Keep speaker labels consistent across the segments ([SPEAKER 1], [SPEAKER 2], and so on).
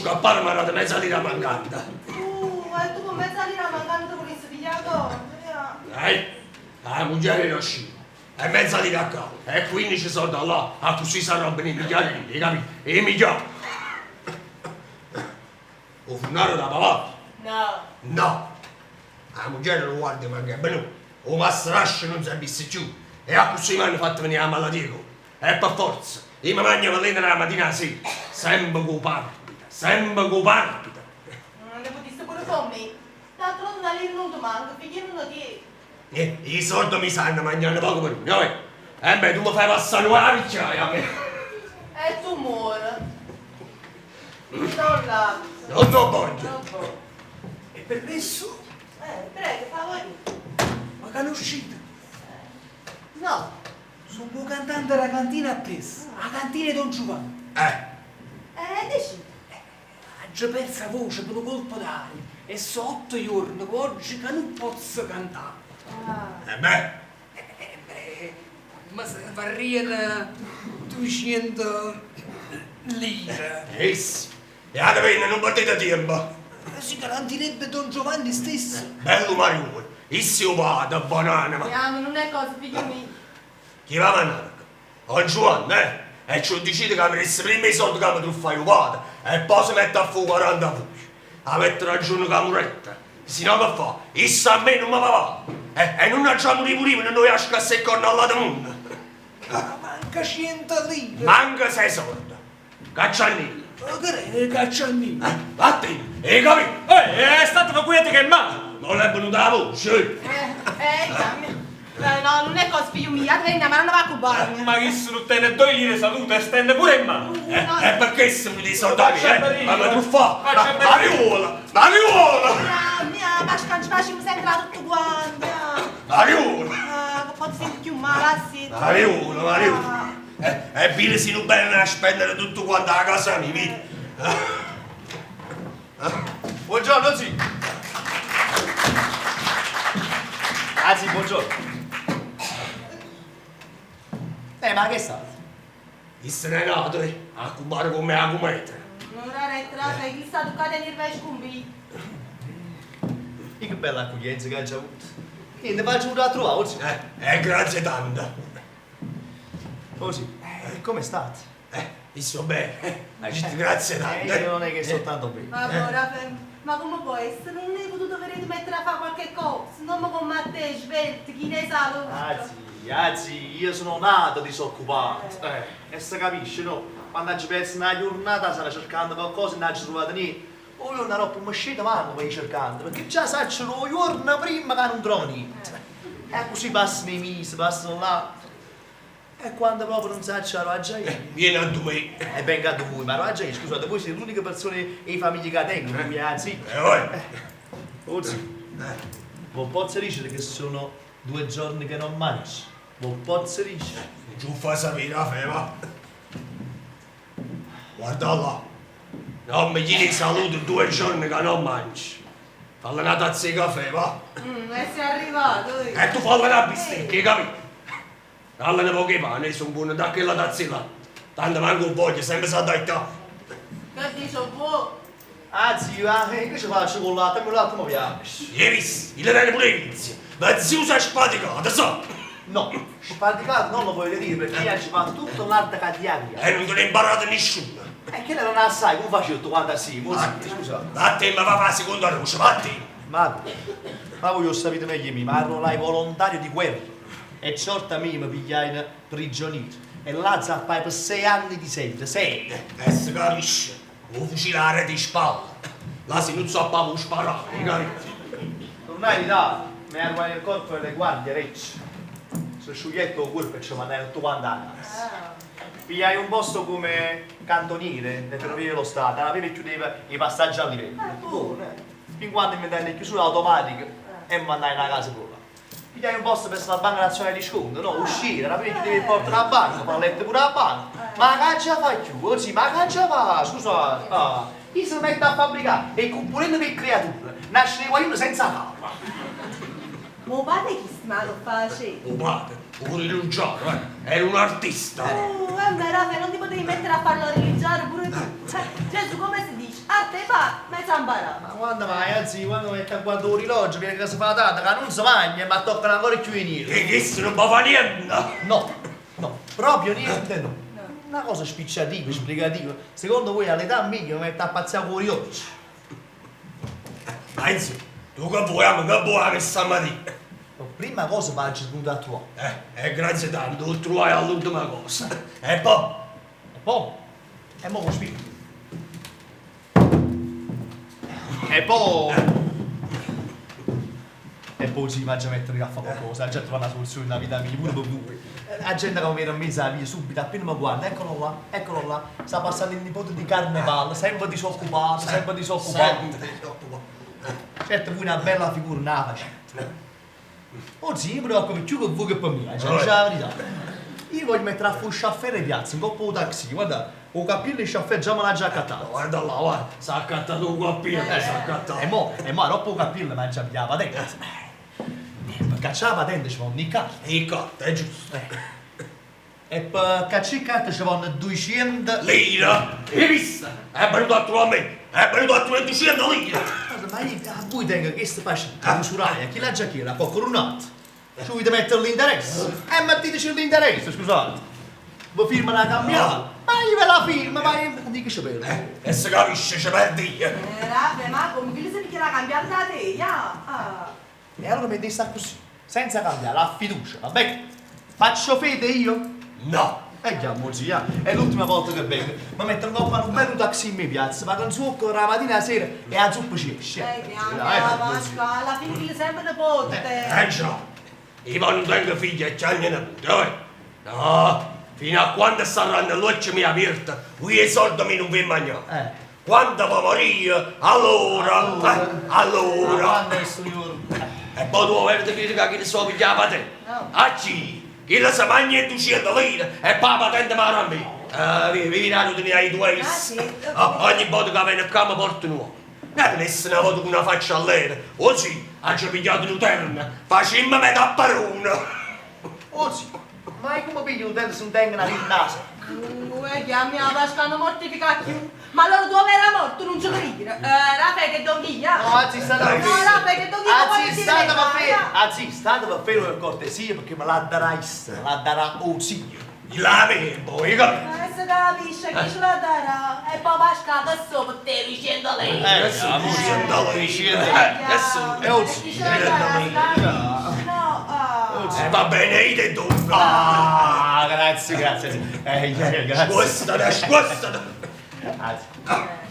[SPEAKER 1] scappare mi ha dato mezza lira mancante.
[SPEAKER 2] E tu con mezza lira mancante volessi pigliare cosa?
[SPEAKER 1] Eh, la moglie era uscita. E mezza lira a capo, e 15 soldi là, a così saranno i migliaia, hai capito? E migliaia. O funnaro da papà?
[SPEAKER 2] No.
[SPEAKER 1] No. La moglie lo guarda ma che è O mastrascio non si è visto più. E a così mi hanno fatto venire la malattia. E per forza, io mi mangio veleno la mattina alla sera. Sempre con palpita, sempre con palpita.
[SPEAKER 2] Non ne potessi pure con me. Tanto non una lira non ti manca, figlio non ti.
[SPEAKER 1] I soldi mi sanno mangiare poco per uno, eh? E beh, tu mi fai passare una vecchiaia a me.
[SPEAKER 2] E tu muori. Non là.
[SPEAKER 1] Non lo voglio.
[SPEAKER 2] Non voglio.
[SPEAKER 3] È permesso?
[SPEAKER 2] Prego, favorito.
[SPEAKER 3] Ma conoscite?
[SPEAKER 2] No.
[SPEAKER 3] Sono un cantante della cantina appresso, la cantina di Don Giovanni.
[SPEAKER 2] Decidi.
[SPEAKER 3] Ho già perso la voce per un colpo d'aria e so 8 giorni che oggi che non posso cantare.
[SPEAKER 2] Ah.
[SPEAKER 1] E beh?
[SPEAKER 3] Beh, ma se varriano 200 lire.
[SPEAKER 1] Essi. E alla fine non perdete tempo.
[SPEAKER 3] Si garantirebbe Don Giovanni stesso.
[SPEAKER 1] Bello Marione, il suo padre, buonanima.
[SPEAKER 2] Andiamo, non è cosa, figlio mio.
[SPEAKER 1] Chi va a mandare? Don Giovanni, eh? E ci ho deciso che avresti prima i soldi che mi truffai il padre e poi si mette a fuoco 40 voci. Avete ragione che muretta. Se no che fa? Issa a me non mi va. E non facciamo ripulire, non noi a scassare il corno alla mondo.
[SPEAKER 3] Manca 100 lire.
[SPEAKER 1] Manca 6 soldi. Cacciannillo.
[SPEAKER 3] Ma che è cacciannillo?
[SPEAKER 1] Vattene, hai capito?
[SPEAKER 4] È stato quiete che ma!
[SPEAKER 1] Non è venuta la voce.
[SPEAKER 2] Dammi. No, non è cosa, figlio mio. Andiamo, ma non va a cubarmi.
[SPEAKER 4] Ma chi se non tiene 2 lire salute e stende pure in mano!
[SPEAKER 1] E perché se mi di soldati, eh? Ma mi truffa!
[SPEAKER 4] Faccia bene.
[SPEAKER 1] Mariola! Mariola!
[SPEAKER 2] Mia, mia, ma ci facciamo sempre tutto quanto.
[SPEAKER 1] Mariola!
[SPEAKER 2] Ah, che poi ti senti più male, sì.
[SPEAKER 1] Mariola, Mariola! E bene se non bene a spendere tutto quanto a casa mia, vedi?
[SPEAKER 5] Buongiorno, zio. Anzi, buongiorno. Ma che è stato?
[SPEAKER 1] Chi se n'è nato, eh? A cubare come a cometa.
[SPEAKER 2] Non era entrata, chi sta toccando nel vescumbi.
[SPEAKER 5] E che bella accoglienza che hai già avuto. Niente, faccio un altro oggi.
[SPEAKER 1] Grazie tanto.
[SPEAKER 5] Oh sì, come state?
[SPEAKER 1] Io sto bene. Grazie tanto.
[SPEAKER 5] Io non è che sto tanto bene.
[SPEAKER 2] Ma ora, ma come può essere? Non hai potuto vedere di mettere a fare qualche cosa. Non come a te, svelti, chi ne sa lo.
[SPEAKER 5] Anzi, io sono nato disoccupato. E si capisce, no? Quando ci penso una giornata stavo cercando qualcosa e non ci trovato niente. Poi una roba mi uscita mano per cercando, perché già saccio lo giorno prima che non trovo niente. E così passano i mesi, passano là. E quando proprio non saccio la già io.
[SPEAKER 1] Vieni a me.
[SPEAKER 5] E venga a voi, ma la già io, scusate, voi siete l'unica persona in famiglia che tengo, voi anzi.
[SPEAKER 1] Oi.
[SPEAKER 5] Ozzi, voi posso dire che sono 2 giorni che non mangio. Voi posso dire.
[SPEAKER 1] Giù fa sapere la fema. Guarda là. Non mi chiedi salute 2 giorni che non mangi. Falla una tazza di caffè, va.
[SPEAKER 2] E sei arrivato.
[SPEAKER 1] E tu falla una bistecca, hai capito? Dalla ne poche pane, sono buono da quella tazza là. Tanto manco voglio, sempre sa dai te.
[SPEAKER 2] Che dici un po'?
[SPEAKER 5] Anzi, che ci faccio con latte? Mi latte mi piace.
[SPEAKER 1] Hai visto? Il rene pure inizia. Ma zio si è spaticato, sa?
[SPEAKER 5] No, spaticato non lo voglio dire perché io ci fatto tutto l'arte cardiaca.
[SPEAKER 1] E non te ne imparato nessuno.
[SPEAKER 5] E che non la sai, come faccio tutto quanto sì, scusa.
[SPEAKER 1] Vattene, ma va la seconda luce, vattene.
[SPEAKER 5] Ma voi lo sapete meglio di me, ma arruolai volontario di guerra. E certa me mi pigliai prigioniero. E là zappai per 6 anni di seguito, 6.
[SPEAKER 1] E si capisce, un fucilare di spalla. Là se non sappavo sparare, capito?
[SPEAKER 5] Tornai in Italia, mi arruolai nel corpo delle guardie recce. Sono scioglietto il corpo e ci mandai tutto quanto a casa. Pigliai un posto come cantoniere nelle ferrovie dello Stato, alla fine chiudeva i passaggi a livello. Buono, eh. Fin quando mi dai le chiusure automatiche e mi mandai a casa pure. Pigliai un posto presso la Banca Nazionale di Sconto, no? Uscire, alla fine chiudevi il porto della banca, pallette pure la banca. Ma che ce fa più? Oggi, ma che ce fa? Scusa, ah, io si mette a fabbricare e componendo per creature, nasce qualcuno senza capo.
[SPEAKER 2] Ma padre chi si lo face?
[SPEAKER 1] O padre? 'O riluggiaro, eh, era un artista.
[SPEAKER 2] Uh, e beh, Raffaele, non ti potevi mettere a farlo rileggiare pure tu. Gesù, come si dice? Arte e fa, mezza imparata.
[SPEAKER 5] Ma quando vai, anzi, quando metti a guardare un rilogio, viene che si fa tardi, che non si mangia, ma toccano ancora più i neri.
[SPEAKER 1] E questo non può fare niente.
[SPEAKER 5] No, no, proprio niente no. Una cosa spicciativa, sbrigativa. Secondo voi all'età mia mi metto a pazziare con i riloggi?
[SPEAKER 1] Ma insomma, tu che vuoi, amo, che vuoi che stamattina?
[SPEAKER 5] La prima cosa faccio venuto a trovare.
[SPEAKER 1] E grazie tanto, lo trovai all'ultima cosa. E poi?
[SPEAKER 5] E poi? E mo con spirito. E poi... E poi sì, ma già mettere a fare qualcosa, già trovato una soluzione nella vita mia, pure per voi. La gente che mi viene in mezzo alla via subito, appena mi guarda, eccolo là, eccolo là, sta passando il nipote di Carnevale, sempre disoccupato, sempre disoccupato.
[SPEAKER 1] Sempre disoccupato.
[SPEAKER 5] Certo, voi una bella figura, non la facete. Oh sì, io mi preoccupo più che voi che per me, cioè, la verità. Io voglio mettere a fare chauffeur in piazza, in coppa un taxi, guarda, o cappello e chauffeur già me l'ha già accattato.
[SPEAKER 1] Guarda là, guarda, si è accattato un cappello, si è accattato.
[SPEAKER 5] E mo, dopo il cappello mangia via la patente. Per cacciare la patente ci vanno i carte.
[SPEAKER 1] I carte, è giusto.
[SPEAKER 5] E per cacciare i carte ci vanno 200...
[SPEAKER 1] Lira! Hai visto? È venuto a trovare me! È venuto a trovare 200 lire!
[SPEAKER 5] Guarda, ma io a voi tengo che sta facendo? Usuraia, chi l'ha già chiesto? Qualcuno altro. Ci volete mettere l'interesse? Metteteci l'interesse, scusate. Voi firma la cambiale? Ma io ve la firmo, ma io... Dico ci perdo.
[SPEAKER 1] E se capisce, ci perdi.
[SPEAKER 2] Raffaele, ma come che si la cambiata da te, ya? Ah.
[SPEAKER 5] E allora mi sta così, senza cambiare, la fiducia, va bene? Faccio fede io?
[SPEAKER 1] No!
[SPEAKER 5] E chiamo zia, è l'ultima volta che vengo. Mi metto in coppa un bel taxi in mia piazza, vado in zucchero la mattina alla sera e la zuppa ci esce.
[SPEAKER 2] Chiama, Pasqua, alla fine che sempre nipote.
[SPEAKER 1] Già, io non tengo figli e c'è nipote, eh? No, fino a quando saranno l'occhio mia aperta, voi i soldi mi non vi mangiate. Quando va morire, allora, allora.
[SPEAKER 5] Quando è sto giorno?
[SPEAKER 1] E poi tu vedi che chi so pigliava la patente.
[SPEAKER 2] No.
[SPEAKER 1] A chi? Chi la sa mangia 200 lire e poi la patente mi a me. Vi tu ne hai due
[SPEAKER 2] Ah, sì?
[SPEAKER 1] Ogni volta che viene qua mi porto un uomo. Ne avessi una volta con una faccia all'era. O sì, ha già pigliato un terno. Facciamo metà per uno.
[SPEAKER 5] Oh sì, ma io come piglio un terno se non tengo una rinasa?
[SPEAKER 2] Chiami la Pasqua, non mortifica più. Ma allora tu era morto, non ci credi. Raffaele che donghiglia.
[SPEAKER 5] No, anzi, state per
[SPEAKER 2] No, Raffaele che donghiglia poi
[SPEAKER 5] Anzi,
[SPEAKER 2] ti
[SPEAKER 5] state per
[SPEAKER 2] frega.
[SPEAKER 5] Anzi, state per fermo per cortesia perché me la darà me la darà o zio.
[SPEAKER 1] La vedo, io capito.
[SPEAKER 2] Se capisce chi ce la darà. E poi Pasqua che so per te dicendo lei.
[SPEAKER 1] Adesso dicendo lei. Adesso
[SPEAKER 5] Eh, oh,
[SPEAKER 2] Chi ce la darà? si capisce? No, ah.
[SPEAKER 1] Va bene, io te do.
[SPEAKER 5] Ah, grazie, grazie. Grazie.
[SPEAKER 1] Squassata, squassata.
[SPEAKER 5] Anzi,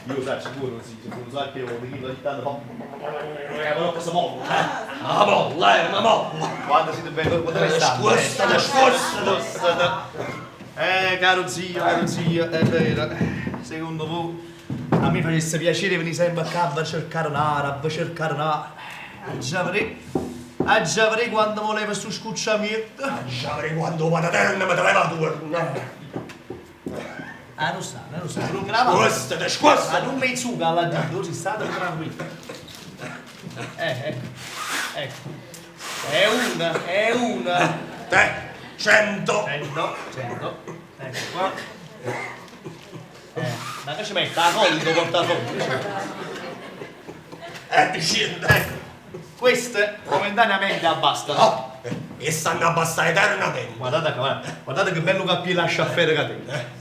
[SPEAKER 5] io lo so pure, sì, non so che io ogni tanto fa. Però cosa molla?
[SPEAKER 1] Ma molla, ma molla.
[SPEAKER 5] Quando siete belli, quando state?
[SPEAKER 1] Squassata, squassata.
[SPEAKER 5] Squassata. Caro zio, è vero. Secondo voi, a me facesse piacere venire sempre a casa a cercare un'ara, a cercare un'ara. Già avrei quando voleva su scucciamento.
[SPEAKER 1] Già avrei quando vado a terra mi leva due.
[SPEAKER 5] Ah, non sta, non sta, non grava.
[SPEAKER 1] Squassata,
[SPEAKER 5] Ma
[SPEAKER 1] squassata.
[SPEAKER 5] non mi zucca alla dito, si state tranquillo. Ecco, ecco. È una, è una.
[SPEAKER 1] Te, 100.
[SPEAKER 5] 100, 100. Ecco qua. Ma che ci mette la colla il portafoglio?
[SPEAKER 1] 100.
[SPEAKER 5] Ecco, queste momentaneamente abbastano.
[SPEAKER 1] Oh, e stanno a bastare eternamente.
[SPEAKER 5] Guardate, guardate, guardate che bello cappello a sciaffere che te.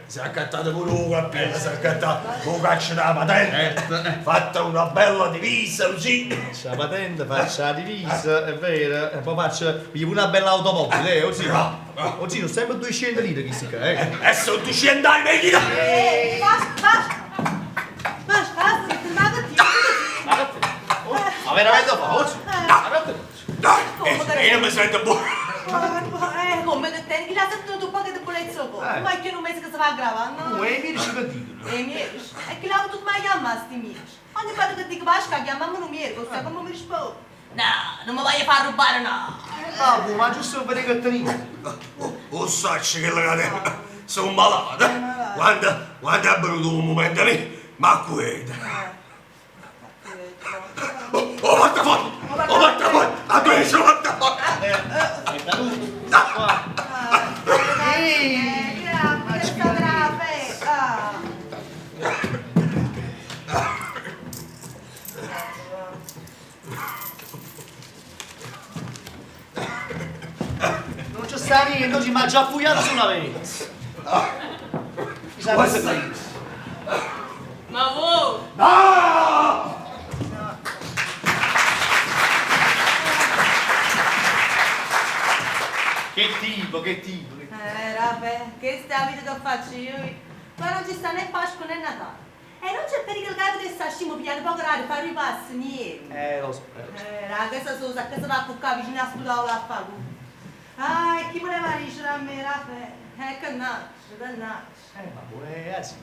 [SPEAKER 1] Si è accattato pure un cappello, si è accattato un caccio della patente.
[SPEAKER 5] Certo.
[SPEAKER 1] Fatta una bella divisa così.
[SPEAKER 5] Faccio la patente, faccio la divisa, è vero. E poi faccio una bella automobile, oh zio.
[SPEAKER 1] Bravo, bravo.
[SPEAKER 5] Oh zio, sono sempre 200 lire che si crede.
[SPEAKER 1] E sono 200 anni, vedi?
[SPEAKER 2] Pasqua, Pasqua, ma che ti?
[SPEAKER 5] Ma veramente fa, oh zio.
[SPEAKER 1] Dai, e io non mi sento buono.
[SPEAKER 2] Come che te? Chi l'ha sentito tu poi che ti pulezzo po'? Ma che non mese che si fa aggravare, no?
[SPEAKER 5] E mi dici che dicono?
[SPEAKER 2] E miei, e che l'ha avuto mai chiamare sti miei? Ogni volta che dico Pasqua chiamami un mio, sai come mi rispondo? No, non mi voglio far rubare, no.
[SPEAKER 5] No, ma giusto per vedere che tenete.
[SPEAKER 1] Oh, sacci che la sono malato. Quando è venuto un momento lì, ma quieta. Oh, portafoglio! Oh, portafoglio! A dove sono portafoglio?
[SPEAKER 5] È caduto. Pasquale.
[SPEAKER 2] Eh, che sta brava, eh. Ah.
[SPEAKER 5] Non c'è sta niente, oggi mi ha già appoggiato solamente. Chissà cosa stai.
[SPEAKER 2] Ma voi?
[SPEAKER 1] No!
[SPEAKER 5] Che tipo, che tipo. Che...
[SPEAKER 2] Vabbè, questa è la vita che faccio io. Ma non ci sta né Pasqua né Natale. E non c'è pericolo che che sta scemo pigliare poco raro, fare i passi, niente.
[SPEAKER 5] Lo so, lo so.
[SPEAKER 2] Raga, questa sono che si va a cuccare vicino a sto tavolo a fare. Ah, e chi me ne va a dicere a me, Raffaele? Che nasce, che nasce.
[SPEAKER 5] Ma pure, anzi,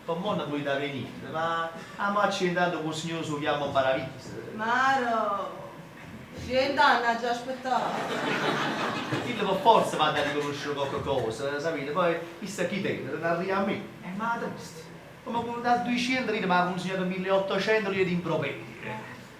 [SPEAKER 5] con mo non vuoi da venire, ma amo accendato con il signore su chiamo Paradiso.
[SPEAKER 2] Maro, 100 anni ha già aspettato.
[SPEAKER 5] Io per forza vado a riconoscere qualche cosa, sapete? Poi, chissà chi te, non arriva a me. Ma triste. Come con da 200 lire mi ha consegnato 1800 lire di improperi.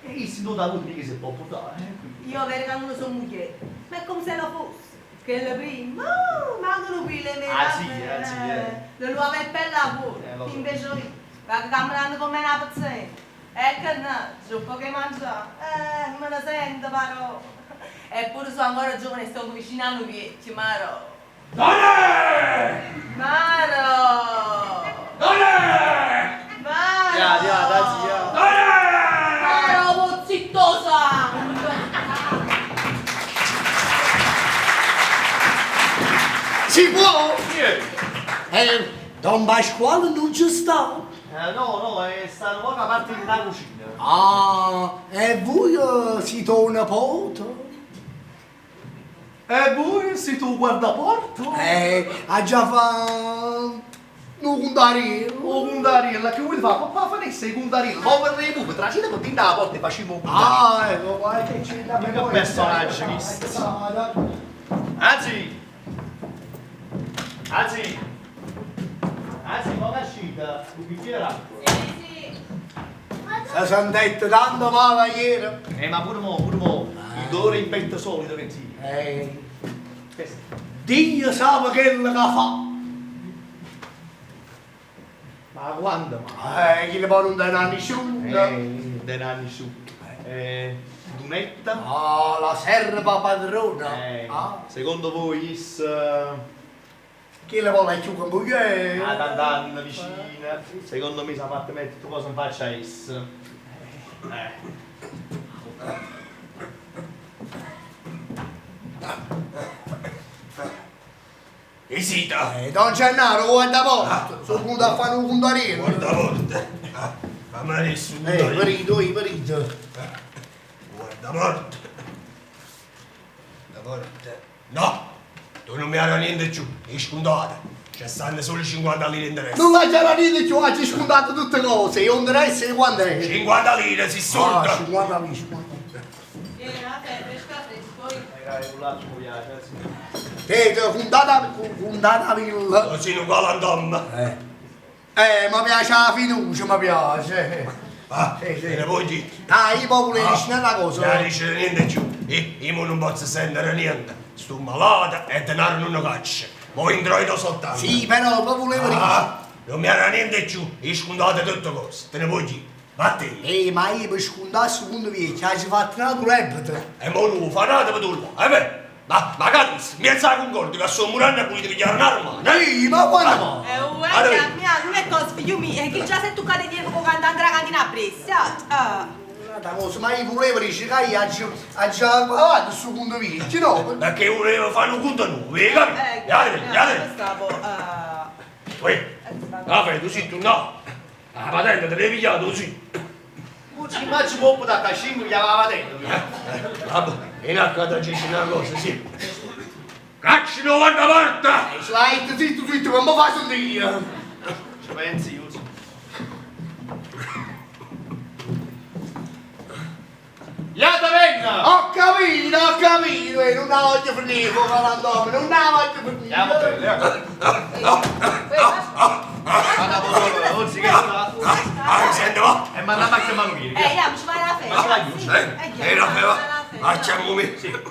[SPEAKER 5] E io se non da avuto mica si può portare. Quindi.
[SPEAKER 2] Io vero che non sono moglie, ma è come se lo fosse. Che la prima, oh, mancano qui le mie.
[SPEAKER 5] Ah, sì, eh, sì, eh.
[SPEAKER 2] Le nuove è bella pure.
[SPEAKER 5] Lo so.
[SPEAKER 2] Invece io, va camminando come una paziente. E che no, c'è un po' che mangiare. Me lo sento, però. Eppure sono ancora giovane e sto vicino a lui, Maro.
[SPEAKER 1] Donne!
[SPEAKER 2] Maro!
[SPEAKER 1] Donne!
[SPEAKER 2] Maro!
[SPEAKER 5] Ya, ya, dai, zia.
[SPEAKER 1] Donne!
[SPEAKER 2] Maro, zitto sangue!
[SPEAKER 6] Si può? Don Pasquale non ci sta.
[SPEAKER 5] No, no, sta una poca parte della cucina.
[SPEAKER 6] Ah, e voi siete un nipote?
[SPEAKER 5] E voi siete un guardaporto?
[SPEAKER 6] Ha già fatto un contarino.
[SPEAKER 5] Un contarino, che vuoi fare? Papà, fa sei contarino. Ma per le pupe, trascina con la porta e facciamo un contarino.
[SPEAKER 6] Ah, ecco, guarda che c'è da
[SPEAKER 5] Ma che personaggio questo. Anzi! Anzi! Anzi, ma che uscita? Un bicchiere d'acqua.
[SPEAKER 2] Sì, sì.
[SPEAKER 6] Si sono detto tanto male ieri.
[SPEAKER 5] Ma pure mo, pure mo. Il dolore in petto solito che ti. Questo.
[SPEAKER 6] Dio sa quello che fa.
[SPEAKER 5] Ma quando ma?
[SPEAKER 6] Chi le può non dare a nessuno.
[SPEAKER 5] Denani su. Dunetta.
[SPEAKER 6] Ah, la serva padrona. Ah,
[SPEAKER 5] Secondo voi is
[SPEAKER 6] chi le vuole più con voi?
[SPEAKER 5] Ah, tantanna vicina. Secondo me si è fatta mettere tutto cosa in faccia a is.
[SPEAKER 1] Esita!
[SPEAKER 6] Don Gennaro, guarda porta. Sono venuto a fare un contarino.
[SPEAKER 1] Guarda porta! Fammi adesso un contarino.
[SPEAKER 6] Perito, perito.
[SPEAKER 1] Guarda porta! Guarda porta! No! Tu non mi hai niente più, è scontata. Ci stanno solo 50 lire interesse.
[SPEAKER 6] Non la c'era niente più, ci scontato tutte cose. Io interesse quando è?
[SPEAKER 1] 50 lire, si
[SPEAKER 6] Ah,
[SPEAKER 1] sorda!
[SPEAKER 6] 50 lire, 50.
[SPEAKER 2] Raffaele, fresca fresco.
[SPEAKER 5] Magari un altro piace, sì.
[SPEAKER 6] Contata, contata villa.
[SPEAKER 1] Così non galantom.
[SPEAKER 6] Ma piace la fiducia, mi piace.
[SPEAKER 1] Ah,
[SPEAKER 6] Sì, sì.
[SPEAKER 1] te ne puoi dire?
[SPEAKER 6] Ah, io poi volevo
[SPEAKER 1] Ah.
[SPEAKER 6] dire una cosa.
[SPEAKER 1] Non dice niente più. Io non posso sentire niente. Sto malato e denaro non ne caccia. Mo introito soltanto.
[SPEAKER 6] Sì, però poi volevo dire.
[SPEAKER 1] Ah, non mi era niente più. Io scontate tutte cose. Te ne puoi dire. Vattene.
[SPEAKER 6] Ma io per scontare il secondo vecchio, ci fatto una rebete.
[SPEAKER 1] E mo non fa nada per tu là. Eh beh, ma capisci, mi sa concordo che sono murando a pulire pigliare un'arma. Eh?
[SPEAKER 6] Sì, ma quando mai?
[SPEAKER 2] Uè,
[SPEAKER 1] Allora.
[SPEAKER 2] mia, non è cosa, figlio mio, è che già sei toccato dietro con cantante la cantina a Brescia. Ah.
[SPEAKER 6] Un'altra cosa, ma io volevo dire che io ho già pagato il secondo vecchio, no?
[SPEAKER 1] Perché volevo fare un conto nuovo, hai capito? Vieni, vieni.
[SPEAKER 2] Stavo, ah.
[SPEAKER 1] Uè, ah, fai tu sì, tu no. La patente te l'hai pigliata, tu sì.
[SPEAKER 5] Ci immagino un po' da cascino che aveva dentro.
[SPEAKER 1] Vabbè, in acqua da c'è una cosa, sì. Cacci 90 porta!
[SPEAKER 6] Ce l'hai zitto, zitto, ma mi fai sentire.
[SPEAKER 5] Ci pensi io? Iata venga!
[SPEAKER 6] Ho capito, non la voglio finire con la non la voglio finire.
[SPEAKER 5] Andiamo bene, Non si che sta.
[SPEAKER 1] Ah, senti, va!
[SPEAKER 5] E ma andiamo a chiamare lui.
[SPEAKER 2] Andiamo, ci vai alla festa.
[SPEAKER 5] Ma ci vai,
[SPEAKER 2] Sì,
[SPEAKER 1] Eh,
[SPEAKER 2] andiamo,
[SPEAKER 1] la
[SPEAKER 2] ci vai alla festa.
[SPEAKER 1] facciamo me. Sì.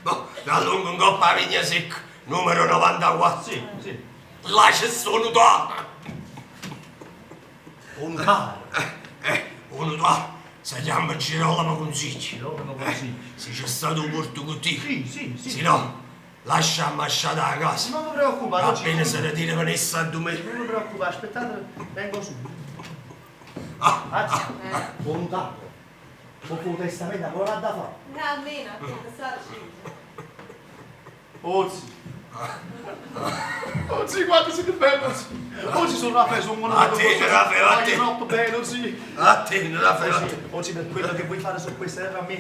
[SPEAKER 1] No. T'allungo 'ncoppa 'a vigna secca, numero 94.
[SPEAKER 5] Sì, sì.
[SPEAKER 1] Là ce sta 'o nutaro.
[SPEAKER 5] 'O nutaro?
[SPEAKER 1] 'O nutaro se chiamma Girolamo Consiglio.
[SPEAKER 5] Girolamo Consiglio.
[SPEAKER 1] Si ce sta tu puorte cu tico.
[SPEAKER 5] Sì, sì, sì.
[SPEAKER 1] Si no, lascia 'a 'mmasciata 'a casa.
[SPEAKER 5] Non vi preoccupate.
[SPEAKER 1] Appena se retira venesse addu me.
[SPEAKER 5] Non vi preoccupate, aspettate, vengo subito.
[SPEAKER 1] Ah,
[SPEAKER 5] Anzi, 'o nutaro, po' cu 'o testamento ancora l'ha da fà.
[SPEAKER 2] Almeno, appunto, sta deciso.
[SPEAKER 5] Oh zì. Oh zì, quanto siete bello, zì. Oh zì, sono Raffaele, sono un
[SPEAKER 1] A te, Raffaele, a te.
[SPEAKER 5] troppo bello, zì.
[SPEAKER 1] A te, Raffaele, a te.
[SPEAKER 5] Oh zì, per quello che vuoi fare su questa terra a me,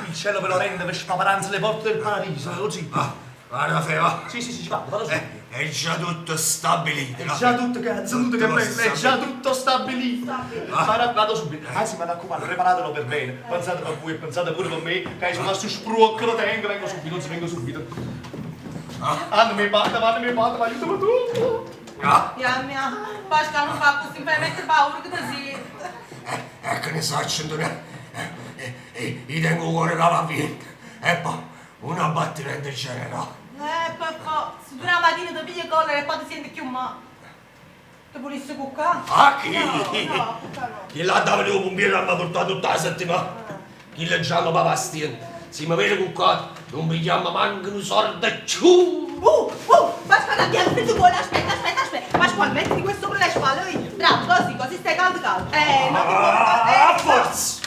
[SPEAKER 5] il cielo ve lo rende per spaparanza le porte del paradiso, oh zì.
[SPEAKER 1] Va, va, Raffaele, va.
[SPEAKER 5] Sì, sì, sì, ci vado, vado subito.
[SPEAKER 1] È già tutto stabilito.
[SPEAKER 5] È già tutto, cazzo, tutto che bello, è già tutto stabilito. Ma vado subito. Anzi, mi raccomando, preparatelo per bene. Pensate per voi e pensate pure per me, che sono su spruocco lo tengo, vengo subito, non si vengo subito. Ah, mi batta, ma mi batta, ma aiutami tu.
[SPEAKER 1] Ah,
[SPEAKER 2] Mia, mia, Pascal non fa così, mi fai mettere paura che ti sei.
[SPEAKER 1] Ecco ne saccio, Antonio. Io tengo il cuore che va via. E poi, un abbattimento generale.
[SPEAKER 2] Per forza, tu una mattina ti pigli collera e poi ti senti più male. Ti volessi cuccare?
[SPEAKER 1] Ah, chi?
[SPEAKER 2] No, no, cuccare no.
[SPEAKER 1] Chi l'ha dato il pompiere mi ha portato tutta la settimana. Chi le già mi va Se mi vede cuccato, non pigliamo manco un sordo ciù.
[SPEAKER 2] Pasquale, abbiamo preso cuore, aspetta, aspetta, aspetta. Pasquale, mettiti questo sopra le spalle, oi. Bravo, così, così stai caldo caldo. No ti preoccupare.
[SPEAKER 1] A forza!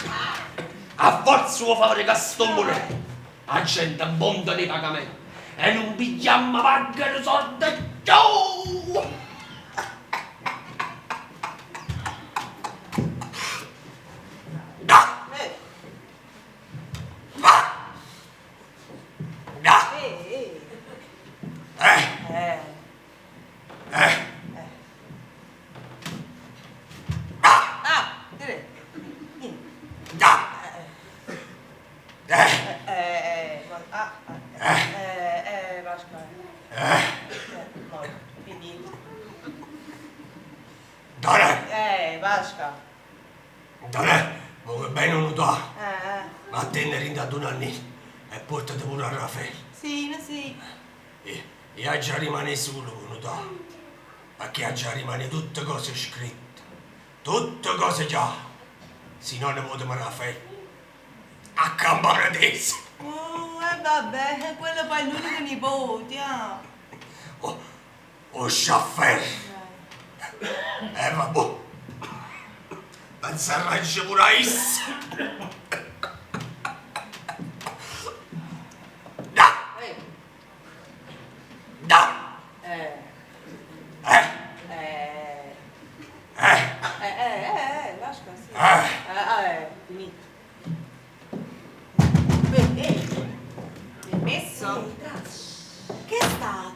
[SPEAKER 1] A forza vuoi fare che sto morendo. La gente abbonda nei pagamenti. E non pigliamo manco un sordo ciù. Da! Va! Da! Ah!
[SPEAKER 2] Ah, direi.
[SPEAKER 1] Da!
[SPEAKER 2] Ah, Pasquale. No, finito.
[SPEAKER 1] Dore!
[SPEAKER 2] Pasqua.
[SPEAKER 1] Dore, vuoi bene un notare? Ma attendere in da un annino e portate pure a Raffaele.
[SPEAKER 2] Sì, no, sì.
[SPEAKER 1] E, e già rimane solo con notare. Perché già rimane tutte cose scritte. Tutte cose già. Se non ne potremo Raffaele. A campare adesso.
[SPEAKER 2] Oh, vabbè, quello poi è l'unico nipote, ah.
[SPEAKER 1] Oh, oh, sciaffer. Vabbè. Pensarci pure a essa. Da! Da!
[SPEAKER 2] Lascia, sì. Finito.
[SPEAKER 7] Permesso? Che è stato?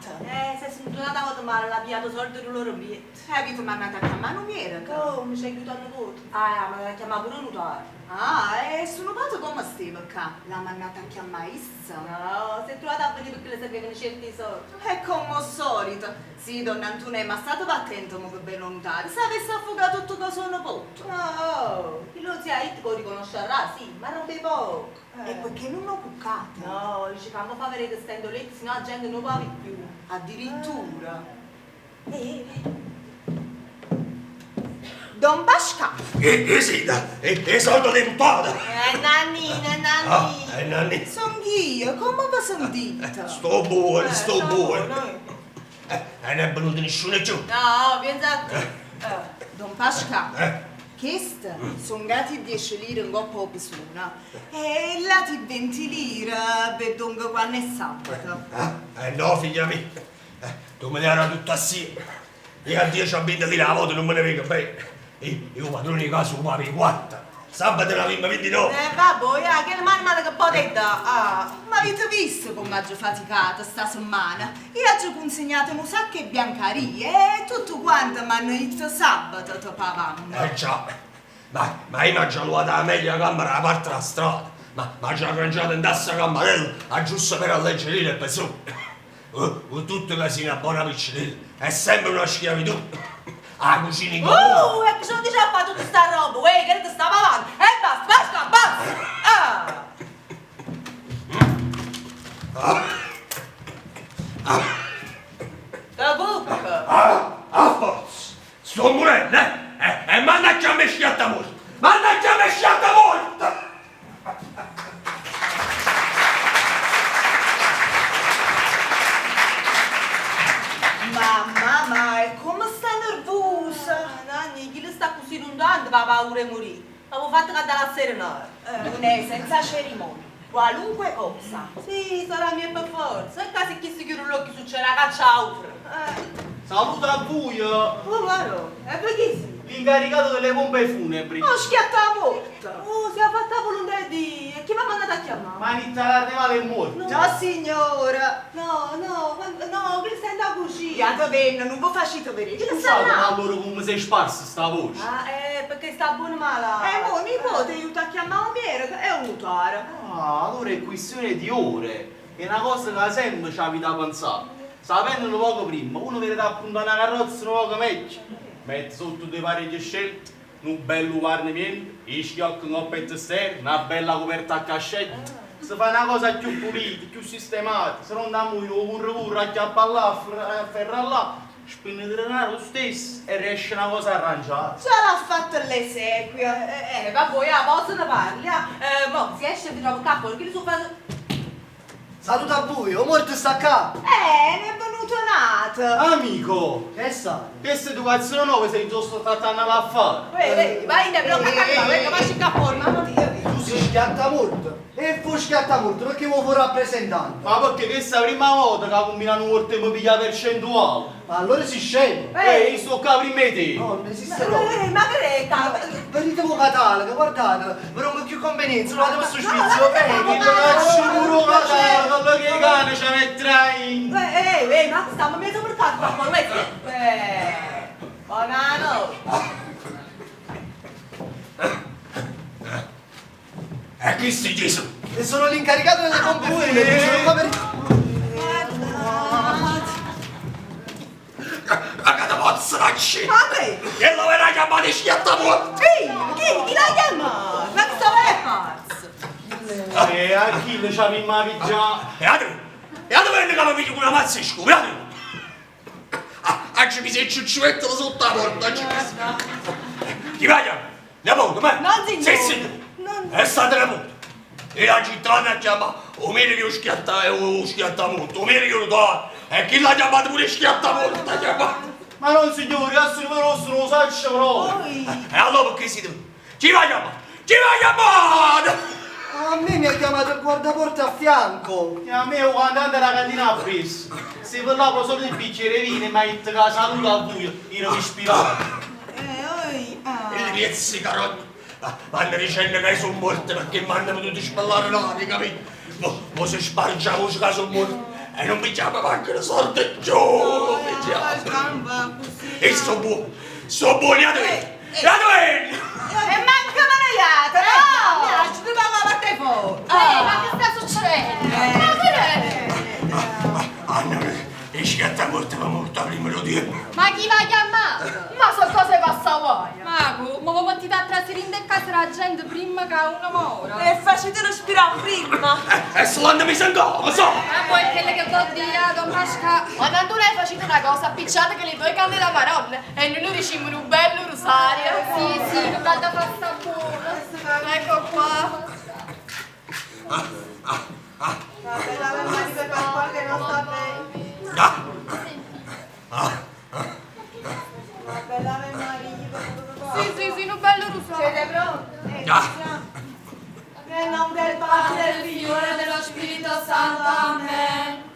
[SPEAKER 2] Se sono tornata a male, l'ha pigliato soldi del loro biglietto.
[SPEAKER 7] Avete mandato a chiamare un medico?
[SPEAKER 2] Oh, mi ci aiutato tutto. Ah, ma l'ha chiamato pure un notaio.
[SPEAKER 7] Ah, e sono padre come stava qua? L'ha mandata a chiamare essa?
[SPEAKER 2] No, si è trovata a venire perché le servivano certi soldi.
[SPEAKER 7] È come al solito. Sì, donna Antonella, ma state attento mo che bello notare. Se avesse affogato tutto cosa sono potto.
[SPEAKER 2] No, chi lo zia It lo riconoscerà, sì, ma rompe poco.
[SPEAKER 7] E perché non l'ho cuccata?
[SPEAKER 2] No, dice che non fa vedere che stendo letto, sennò la gente non paga più.
[SPEAKER 7] Addirittura. Don Pascal.
[SPEAKER 1] Sì, e soldo di puttana.
[SPEAKER 2] Nannina, nannina.
[SPEAKER 1] Ah, nannina.
[SPEAKER 7] Sono io, come vi sentite?
[SPEAKER 1] Sto buono, sto buono.
[SPEAKER 2] No.
[SPEAKER 1] Non è venuto nessuno giù.
[SPEAKER 2] No, pensa a te.
[SPEAKER 7] Don Pascal. Queste sono gatti 10 lire in coppa pesuna e lati 20 lire per dunque quando è sabato.
[SPEAKER 1] No, figlia mia, tu me ne ero tutto assieme. Io a 10 a 20 lire la volta non me ne vengo bene. Io padrone di casa lo avevo 4. Sabato ne avevo 29.
[SPEAKER 2] Vabbè, che le mani male che potete. Ah.
[SPEAKER 7] Ma avete visto come ho faticato sta settimana? Io ho consegnato un sacco di biancarie e tutto quanto mi hanno detto sabato ti pavamo.
[SPEAKER 1] Già, ma io mi ho già luvato la meglio camera a parte la strada. Ma mi ho già arrangiato in tassa cammarella, a giusto per alleggerire il peso. Con tutto casino a buona piccinella, è sempre una schiavitù. La cucina in comune.
[SPEAKER 2] E che sono dice a fare tutta sta roba? Uè, che ti stava avanti? E basta, basta, basta! Ah!
[SPEAKER 1] Ah.
[SPEAKER 2] Da bocca!
[SPEAKER 1] Ah, a forza! Sto murendo, eh! E, e mannaggia a me schiattamorto! Mannaggia a me schiattamorto!
[SPEAKER 7] Mamma, ma e come sta nervosa?
[SPEAKER 2] Nanni, chi le sta così lontano va paura di morire. Avevo fatto cantare la serenata.
[SPEAKER 7] Non è senza cerimonia, qualunque cosa.
[SPEAKER 2] Sì, sarà mia per forza. E caso chi si chiude l'occhio succede la caccia a ufra.
[SPEAKER 5] Saluto a voi,
[SPEAKER 2] Oh, maro, e perché sì?
[SPEAKER 5] l'incaricato delle pompe funebri.
[SPEAKER 7] Ho schiattato morta.
[SPEAKER 2] Oh, si è fatta volontà di... E chi mi ha mandato a chiamare?
[SPEAKER 5] Manitta l'arnevale è morto.
[SPEAKER 7] No, signora.
[SPEAKER 2] No, no, ma- no, che stai andando a cucina.
[SPEAKER 7] Iate bene, non vi facete vedere.
[SPEAKER 2] Chi le sta
[SPEAKER 5] Scusate, ma
[SPEAKER 2] là?
[SPEAKER 5] allora come sei sparsa sta voce?
[SPEAKER 2] Ah, perché sta buona mala.
[SPEAKER 7] Mo nipote aiuta a chiamare un medico e un notare.
[SPEAKER 5] Ah, allora è questione di ore. È una cosa che sempre ci avete da pensare. Sapendo un poco prima, uno viene da appuntare una carrozza un poco meglio. Mette sotto due parecchie scelte, un bello guarnimento, i schiocchi un coppetto sterno, una bella coperta a cascetto. Si fa una cosa più pulita, più sistemata, se non andiamo io curra curra, a chiappare là, a ferrare là, spende denaro lo stesso e riesce una cosa arrangiata.
[SPEAKER 7] Ce l'ha fatta l'esequia.
[SPEAKER 2] Vabbè, a posso ne parli, ah. Mo, si esce e vi trovo qua fuori, che li so fare...
[SPEAKER 6] Saluto a voi, o morto sta qua.
[SPEAKER 7] Ne è venuto nato.
[SPEAKER 5] Amico!
[SPEAKER 6] Che sa?
[SPEAKER 5] Questa educazione nuova sei giusto trattando l'affare.
[SPEAKER 2] Uè, uè, vai in blocca qua, venga, vai qua fuori, mamma mia.
[SPEAKER 6] Tu sei schiattamorto. E fu schiattamorto perché vuoi fare rappresentante.
[SPEAKER 5] Ma perché questa è la prima volta che combinano un morto e mi piglia percentuale?
[SPEAKER 6] Ma allora si scemo.
[SPEAKER 5] Ehi, io sto qua prima di te.
[SPEAKER 6] No, non esiste proprio.
[SPEAKER 2] Ma che è, cavolo?
[SPEAKER 6] Venite voi catalogo, guardate, vi rompo più convenienza, lo vado questo
[SPEAKER 2] No,
[SPEAKER 6] sfizio,
[SPEAKER 2] no,
[SPEAKER 6] ok?
[SPEAKER 2] no,
[SPEAKER 5] Mi faccio pure un catalogo, quello che i cani ci metterai.
[SPEAKER 2] Ehi, ehi, ma stiamo mezzo mercato qua fuori, metti. Buonanotte.
[SPEAKER 1] E chi si Gesù?
[SPEAKER 6] E sono l'incaricato delle pompe funebri, sono qua per...
[SPEAKER 1] Ma che te posso lasciare?
[SPEAKER 2] Ma che?
[SPEAKER 1] E lo verrà chiamato schiattamorto!
[SPEAKER 2] Ehi, chi, chi l'ha chiamato? Ma che stava a pazzo?
[SPEAKER 5] E a chi le c'ha prima già?
[SPEAKER 1] E a dove? E a dove che mi piglio una mazza e scupi? A dove? Ah, ci mi sei ciucciuetto sotto la porta, ci mi Chi va a chiamare? Nipote, ma?
[SPEAKER 2] Non signore.
[SPEAKER 1] Sì, signore.
[SPEAKER 2] Non-
[SPEAKER 1] È stato nipote. E la città a chiama, o meglio che lo schiatta, o schiattamorto, o meglio che lo do. E chi l'ha chiamato pure schiattamorto, l'ha chiamato.
[SPEAKER 5] Ma non signore, adesso il rosso non lo saccio proprio.
[SPEAKER 2] Oi.
[SPEAKER 1] E allora perché si deve? Chi va a chiamare? Chi va a chiamare?
[SPEAKER 6] A me mi ha chiamato il guardaporta a fianco.
[SPEAKER 5] E a me quando andavo alla cantina a preso, se parlavo solo di bicchiere di vino e mi ha detto che la saluto a voi, io mi ispirato.
[SPEAKER 7] Oi, ah.
[SPEAKER 1] Il piezzi carogna. Vanno dicendo che sono morto perché mi hanno potuto spallare l'aria, capito? Mo, mo si sparge la voce che sono morto e non mi chiama manco la sorte giù, mi chiama.
[SPEAKER 2] Gamba, così.
[SPEAKER 1] E sono buono, sono buono, a dove? A dove?
[SPEAKER 7] E manca manaiata, no?
[SPEAKER 2] No, ci dobbiamo la parte fuori.
[SPEAKER 8] Ma che sta succedendo? Ma che è?
[SPEAKER 1] Anna, e schiatta morta, ma morta prima lo dire.
[SPEAKER 8] Ma chi va chiamato? Ma sono cose passavoia. Ma come voi mettete a trasferire in casa la gente prima che uno muora?
[SPEAKER 2] E facetelo spirare prima.
[SPEAKER 1] E se l'hanno messo in cama, so!
[SPEAKER 8] Ma poi quelle che vuol dire, Don Pasca. Ma tanto lei facete una cosa, appicciate che le due canne da maronna e noi noi diciamo un bello rosario. Sì, sì, che vada a fare sta buona. Ecco qua.
[SPEAKER 2] La bella mamma di per Pasquale che non sta bene.
[SPEAKER 1] Ah,
[SPEAKER 2] La bella mamma di per Pasquale.
[SPEAKER 8] Sì, sì, sì, un bello rosario.
[SPEAKER 2] Siete pronti?
[SPEAKER 1] Ah.
[SPEAKER 2] Nel nome del Padre, del Figlio e dello Spirito Santo, amen.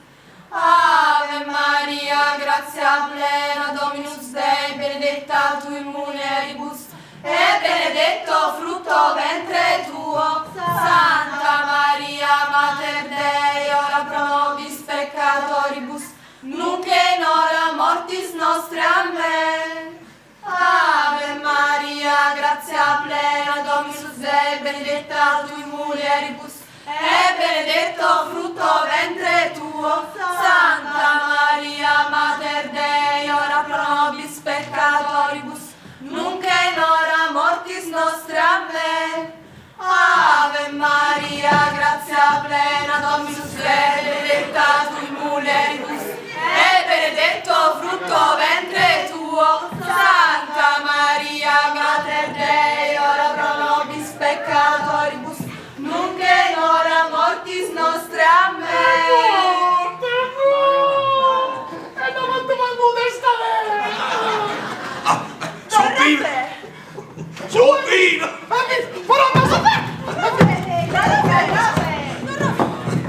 [SPEAKER 8] Ave Maria, grazia plena, Dominus Dei, benedetta tu in mulieribus, e benedetto frutto ventre tuo. Santa Maria, Mater Dei, ora pro nobis peccatoribus, nunc in hora mortis nostre. Amen. Ave Maria, grazia plena, Dominus Dei, benedetta tu in mulieribus, e benedetto frutto ventre tuo. Santa Maria, Mater Dei, ora pro nobis peccatoribus, nunc in hora mortis nostre. Amen. Ave Maria, grazia plena, Dominus Dei, benedetta tu in mulieribus, frutto ventre tuo. Santa Maria, Mater Dei, ora pro nobis peccatoribus, nunc in hora mortis nostre. Amen.
[SPEAKER 6] E non mi manco testa
[SPEAKER 1] Sono vivo! Sono vivo!
[SPEAKER 6] Però ma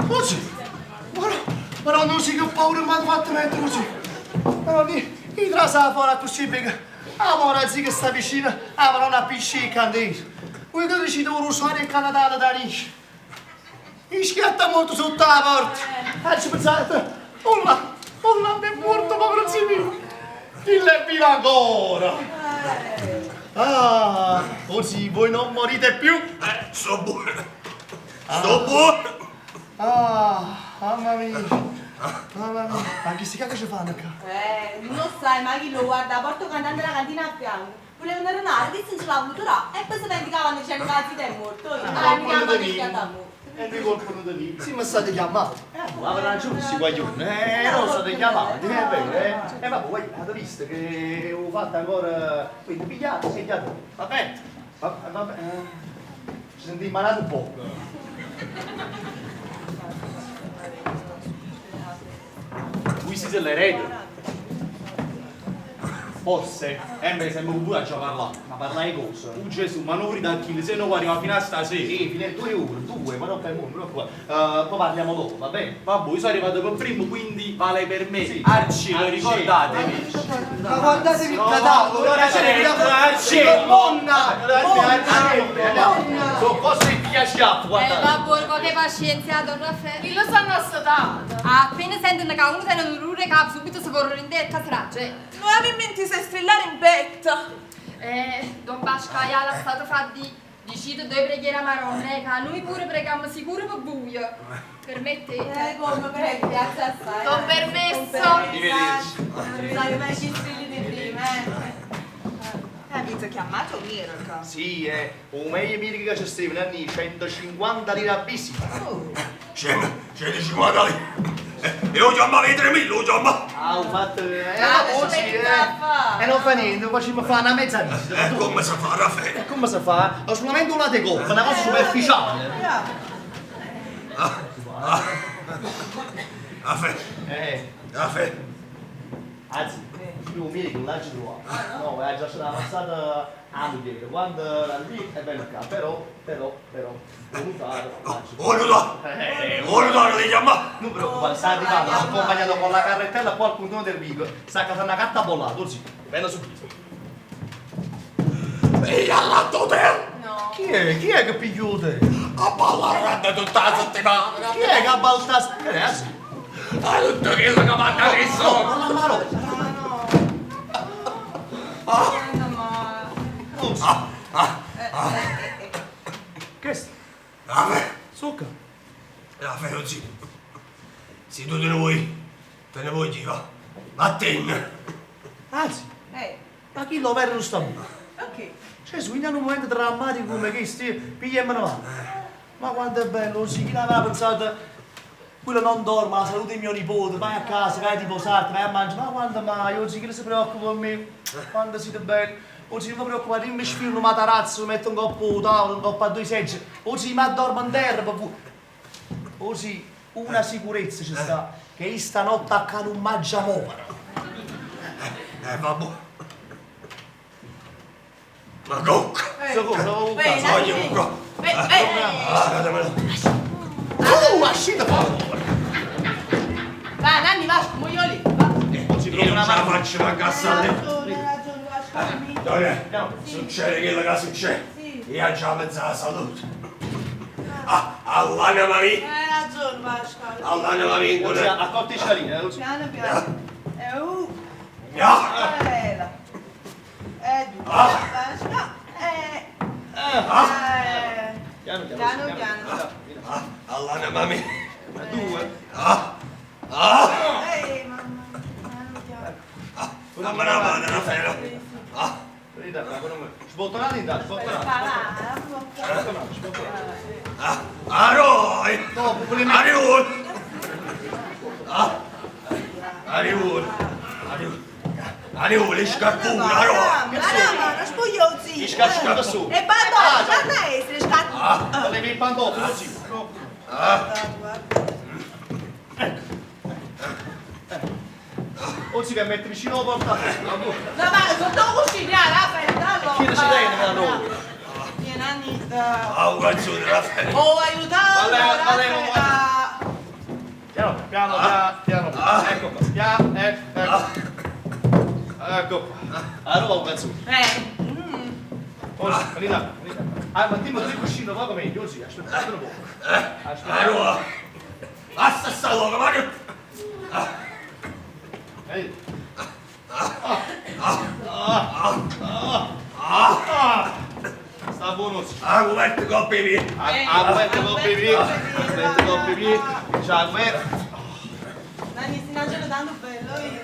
[SPEAKER 6] Così! Però non si che paura mi hanno fatto mettere così! Però lì, io trasa fuori così perché... Ah, ma zia che sta vicino, ah, ma non ha pisci e candela. Voi che dicete un rosario e Canadà da lì? Mi schiatta molto sotto la porta. Ah, ci pensate? Oh là, oh là, mi è morto, povero zio mio. Il è vivo ancora. Ah, così voi non morite più.
[SPEAKER 1] Sto buono! Sto buono!
[SPEAKER 6] Ah, mamma mia. Mamma mia. Ma che si cacca ci fanno qua?
[SPEAKER 2] Non sai, ma chi lo guarda, porto cantante la cantina a fianco. Volevano renare, disse non ce l'ha voluto là, e poi si vendicavano dicendo che la zita è morto. Ah, mi chiamano di schiatta
[SPEAKER 5] E noi colpo da lì.
[SPEAKER 6] Sì, ma state chiamando.
[SPEAKER 5] Ma avrà ragione, si guaglione. Non state chiamati, è vero, eh. E vabbè, voi avete visto che ho fatto ancora. Quindi pigliate, segnate. Va bene. Va, va bene. Ci sentiamo malato un po'.
[SPEAKER 9] Voi siete l'erede. Forse, beh, sembra un pure già parlato.
[SPEAKER 5] Ma parlai cosa?
[SPEAKER 9] Tu Gesù, manovri da Achille, se no arriva fino a stasera.
[SPEAKER 5] Sì, fino a 2 ore, due, ma non per mo, non qua. Poi parliamo dopo, va bene?
[SPEAKER 9] Vabbè, io sono arrivato per primo, quindi vale per me.
[SPEAKER 5] Sì.
[SPEAKER 9] Arci, lo
[SPEAKER 5] Arci.
[SPEAKER 9] ricordatevi.
[SPEAKER 6] Ma guardatevi il
[SPEAKER 9] No,
[SPEAKER 6] cadavere,
[SPEAKER 9] ora c'è, Arci.
[SPEAKER 6] Monna! Monna!
[SPEAKER 5] Sono cose che ti schiaffo,
[SPEAKER 8] Eh,
[SPEAKER 5] guardate.
[SPEAKER 8] vabbè, che pazienza, don Raffaele.
[SPEAKER 2] Chi lo sanno assodato?
[SPEAKER 8] Appena sentono che uno tiene un dolore capo, subito si corrono in testa, sarà, cioè.
[SPEAKER 7] Non avevo in mente se strillare in petto.
[SPEAKER 8] Don Pasquale la stato fa di dicite due preghiere a Maronna, che noi pure preghiamo sicuro per buio. Permettete?
[SPEAKER 2] Come prego, grazie assai.
[SPEAKER 8] Con permesso.
[SPEAKER 5] Arrivederci.
[SPEAKER 2] Sai meglio i strilli di prima, eh.
[SPEAKER 7] Avete chiamato Mirko?
[SPEAKER 5] Sì, o meglio mica che ci stava anni 150 lire a visita.
[SPEAKER 1] 150 lire! E io chiamavo i 3.000, lo chiamavo!
[SPEAKER 5] Ah, ho fatto.
[SPEAKER 2] Ah,
[SPEAKER 5] oggi,
[SPEAKER 2] ci metti a fare.
[SPEAKER 5] E non fa niente, facciamo fare una mezza visita.
[SPEAKER 1] Come si fa, Raffaele?
[SPEAKER 5] E come si fa? Ho solamente una decoppa, una cosa superficiale.
[SPEAKER 1] Raffaele, Raffaele,
[SPEAKER 5] Anzi, io mi che non l'ho trovato. No, è già stata passata a moglie, quando era lì è bello qua, però, però, però, ho notato.
[SPEAKER 1] ho notato! Ho notato che chiama!
[SPEAKER 5] Non preoccupare, sta arrivando, sono accompagnato con la carrettella qua al puntone del vico, sta a casa una carta bollata, così, bello subito.
[SPEAKER 1] E all'altro te!
[SPEAKER 8] No.
[SPEAKER 5] Chi è? Chi è che pigliò te?
[SPEAKER 1] A ballare tutta la settimana!
[SPEAKER 5] Chi è che ha baltato? Che è?
[SPEAKER 1] A tutto quello che manda adesso!
[SPEAKER 5] No, no, no, no. Che è?
[SPEAKER 1] Raffaele,
[SPEAKER 5] Succa.
[SPEAKER 1] Raffaele, zio! Se tu te ne vuoi, te ne vuoi dire, va! Vattene!
[SPEAKER 5] Anzi,
[SPEAKER 7] Eh,
[SPEAKER 5] ma chi lo vero non sta buono?
[SPEAKER 7] ok.
[SPEAKER 5] Cioè, su in un momento drammatico come questo, pigliamo mano. Ma quanto è bello, sì, chi l'aveva pensato? Quello non dorme, la salute di mio nipote, vai a casa, vai a riposarti, vai a mangiare, ma quando mai? Oggi chi si preoccupa di me? Quando siete belli? Oggi non mi preoccupate, io mi sfilo un matarazzo, metto un coppo a tavolo, un coppo a due segge, oggi mi addormo in terra, per voi. Oggi una sicurezza ci sta, che io stanotte a ca non mangia muovere.
[SPEAKER 1] Vabbè! Ma cocca!
[SPEAKER 5] Secondo,
[SPEAKER 2] Beh,
[SPEAKER 1] Voglio un co!
[SPEAKER 2] Beh, beh.
[SPEAKER 1] Ah, dammelo!
[SPEAKER 5] Uscita fuori!
[SPEAKER 2] Vai, Nanni, va, muoio lì. Va.
[SPEAKER 1] Io non ce la faccio manca a stare!
[SPEAKER 7] Hai ragione, hai ragione, lasciami.
[SPEAKER 1] Dai, succede quello che succede!
[SPEAKER 7] Sì.
[SPEAKER 1] Io già penso alla salute! Ah, all'anima mia!
[SPEAKER 7] Hai ragione, Pasquale.
[SPEAKER 1] All'anima mia!
[SPEAKER 5] Oggi a cotte i scaline, eh,
[SPEAKER 7] Piano piano.
[SPEAKER 1] Ah!
[SPEAKER 7] Bella. Due,
[SPEAKER 1] Ah.
[SPEAKER 7] Pasquale.
[SPEAKER 5] Piano piano.
[SPEAKER 7] Piano piano.
[SPEAKER 1] Ah, all'anima mia!
[SPEAKER 5] Due.
[SPEAKER 1] Ah! Ah!
[SPEAKER 7] Mamma. Piano piano.
[SPEAKER 1] Dammi una mano, Raffaele! Ah!
[SPEAKER 5] Sbottonate intanto, sbottonate. Sbottonate, sbottonate.
[SPEAKER 1] Ah! Aroi!
[SPEAKER 5] No, volevo
[SPEAKER 1] Arrivo! Ah! Arrivo! Arrivo! Areola, 'e scarpune, aroa!
[SPEAKER 7] Ma no, non spoglio 'o zio.
[SPEAKER 5] I scarpune su.
[SPEAKER 7] E pantofole, fanno essere scarpune.
[SPEAKER 5] Levi il pantofolo, zio. Ecco. O si che mette vicino alla porta.
[SPEAKER 2] No, ma sotto cucina, Raffaele, dallo.
[SPEAKER 5] Chi ci tiene, allora?
[SPEAKER 2] Vieni, Anita.
[SPEAKER 1] Ah, un calzone, Raffaele!
[SPEAKER 2] Oh, aiutato,
[SPEAKER 5] Vale, vale,
[SPEAKER 2] Raffaele.
[SPEAKER 5] vale. Piano, piano, piano, piano. Ecco qua. Piano, ecco, ecco. Ecco qua. Allora un calzone.
[SPEAKER 2] Eh.
[SPEAKER 5] Oh, vieni là, vieni là. Ah, ma dimmi tu cuscino poco meglio, sì, aspettate un po'. Aspettate.
[SPEAKER 1] Aroa! Basta sta loca, ma che...
[SPEAKER 5] Ehi. Ah. Sta buono.
[SPEAKER 1] Ah, coperto coppe via!
[SPEAKER 5] Ah, coperto coppe via. Coperto coppe via. Ciao, coperto.
[SPEAKER 2] Nanni, si mangiano tanto bello io.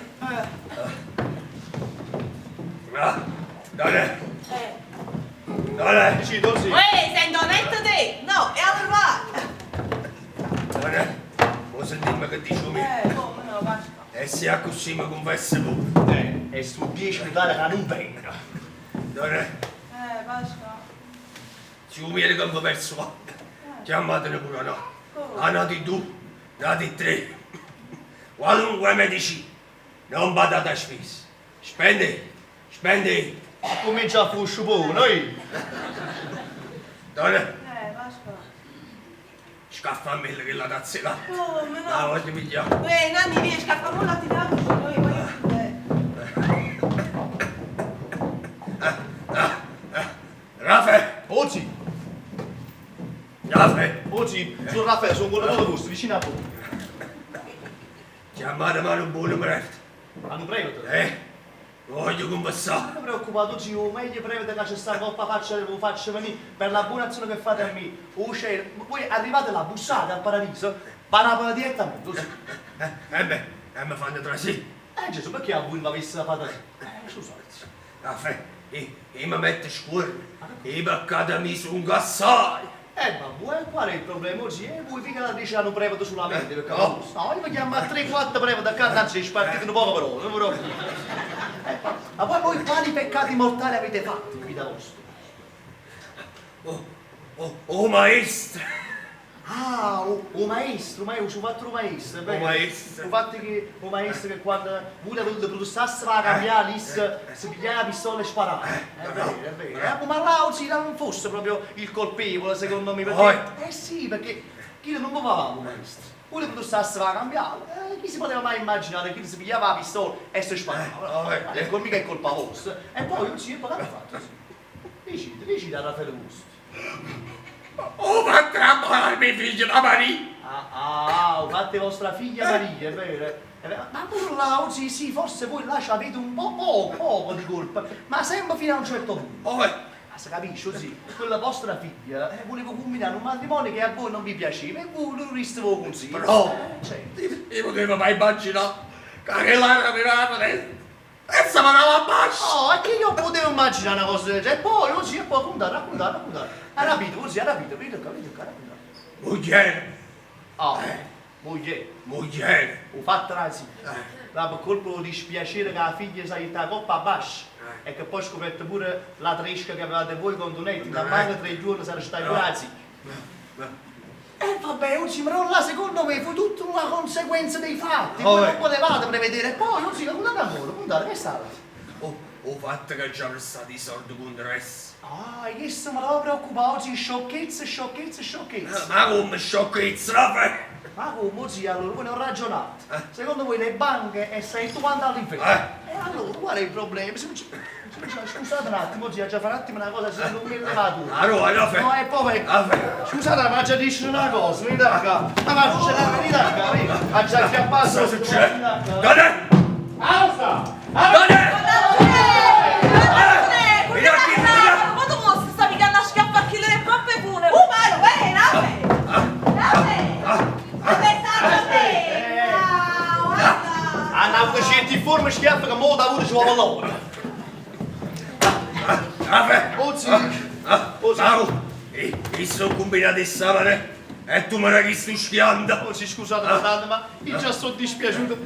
[SPEAKER 1] Ah, dai,
[SPEAKER 2] Eh.
[SPEAKER 1] dai,
[SPEAKER 5] Sì, sì.
[SPEAKER 2] Uè, sento netto te! No, e allora va!
[SPEAKER 1] dai! Vuoi sentirmi che dici me?
[SPEAKER 2] Come no, Pasqua.
[SPEAKER 1] E se è così mi confesso pure.
[SPEAKER 5] E su 10 mi che non venga.
[SPEAKER 1] Dai,
[SPEAKER 2] Pasqua.
[SPEAKER 1] se un miele che mi perso, va. Chiamatene pure no. Ah, nati due, nati tre. Qualunque medicina, non badate a spese. Spendete, spendete.
[SPEAKER 5] Comincia a fuscio buono, eh?
[SPEAKER 1] Dai,
[SPEAKER 2] Pasqua.
[SPEAKER 1] scaffammi che la tazza là.
[SPEAKER 2] Come no?
[SPEAKER 1] Ah, voglio pigliare.
[SPEAKER 2] Uè, Nanni, via, scappiamo la ti cucina, io voglio...
[SPEAKER 1] Raffaele,
[SPEAKER 5] Oh sì,
[SPEAKER 1] Raffaele,
[SPEAKER 5] oh sì, sono Raffaele, sono quello del gusto, vicino a voi.
[SPEAKER 1] chiamate mano buono presto.
[SPEAKER 5] Hanno prevete?
[SPEAKER 1] Voglio confessare.
[SPEAKER 5] Non preoccupato, zio, meglio prevete che c'è sta coppa faccia che vi faccio venire per la buona azione che fate a me. O c'è, voi arrivate là, bussate al paradiso, parapala direttamente, così.
[SPEAKER 1] Beh, mi fanno trasì.
[SPEAKER 5] Gesù, perché a voi non avesse fatto? Scusate.
[SPEAKER 1] Raffaele, io mi metto scuola, i peccati mi sono incassati.
[SPEAKER 5] Ma voi, qual è il problema oggi? Voi mica la dice hanno prevete sulla mente, perché
[SPEAKER 1] No.
[SPEAKER 5] no, io mi chiamo a 3-4 prevete a casa, anzi, spartite un poco però, non vi preoccupate. Ma poi voi quali peccati mortali avete fatto in vita vostra?
[SPEAKER 1] Oh, oh, oh maestro!
[SPEAKER 5] Ah, o maestro, ma io ho fatto un maestro, è vero?
[SPEAKER 1] O maestro.
[SPEAKER 5] Ho fatto che o maestro che quando voi avete protestasse la cambiale, si pigliava la pistola e sparava. È vero, è vero. Ma là oggi non fosse proprio il colpevole, secondo me, perché... Sì, perché chi non muoveva un maestro. Voi protestasse la cambiale, chi si poteva mai immaginare che si pigliava la pistola e si sparava?
[SPEAKER 1] Oh,
[SPEAKER 5] Eh, mica è colpa vostra. E poi oggi che hanno fatto? Dicite, dicite a Raffaele Gusto.
[SPEAKER 1] Oh, ma trampolire mia figlia, la Maria!
[SPEAKER 5] Ah, fate vostra figlia Maria, è vero? È vero. Ma pure là, oggi sì, forse voi là avete un po' poco, poco di colpa, ma sempre fino a un certo punto.
[SPEAKER 1] Oh,
[SPEAKER 5] Ma se capisci, sì, quella vostra figlia voleva combinare un matrimonio che a voi non vi piaceva e voi non riusciste a consiglio.
[SPEAKER 1] Però,
[SPEAKER 5] Certo.
[SPEAKER 1] io potevo mai immaginare che là era la e si mandava a basso!
[SPEAKER 5] Oh, e che io potevo immaginare una cosa del genere? E poi, così, e poi, raccontare, raccontare, raccontare. Ha rapito, così, ha rapito, vedi qua, vedi qua, raccontare.
[SPEAKER 1] Moglie,
[SPEAKER 5] Oh, moglie.
[SPEAKER 1] moglie,
[SPEAKER 5] Ho fatto la sì. La per colpo di dispiacere che la figlia si è la coppa bassa e che poi ho scoperto pure la tresca che avevate voi con Tonetti, da manca 3 giorni sarà stata pure la zia. Vabbè, oggi però là secondo me fu tutta una conseguenza dei fatti, voi non potevate prevedere. E poi oggi guardate ancora, guardate che è stato?
[SPEAKER 1] Oh, ho fatto che già prestato i soldi con interesse.
[SPEAKER 5] Ah, che se me l'avevo preoccupato oggi, sciocchezze, sciocchezze, sciocchezze.
[SPEAKER 1] Ma come sciocchezza, Raffaele?
[SPEAKER 5] Ma come, zia, allora voi non ragionate. Secondo voi le banche e sei tu quanto all'inferno? E allora qual è il problema? Se non c'è- se non c'è- scusate un attimo, zia, già fare un attimo una cosa, se non mi levato.
[SPEAKER 1] Allora, Raffaele.
[SPEAKER 5] No, e poi...
[SPEAKER 1] Raffaele.
[SPEAKER 5] Scusate, ma già dice una cosa, venite da qua. Ma va, c'è venite da qua, venite. Ha già acchiappato.
[SPEAKER 1] Cosa succede? Dai!
[SPEAKER 4] Alza!
[SPEAKER 1] Dai!
[SPEAKER 2] Ma tu sta picando a schiaffo a chilo e poppe pure! Ma lo vedi, Raffaele! Raffaele!
[SPEAKER 5] Hanno avuto certi forme schiaffo che mo da avuto ci vuole loro.
[SPEAKER 1] Raffaele!
[SPEAKER 5] Oh, zia. Oh, zia.
[SPEAKER 1] Ciao! Io sono combinato il sapere e tu mi hai visto schiando.
[SPEAKER 5] Oh, sì, scusate, guardate, ma io già sono dispiaciuto.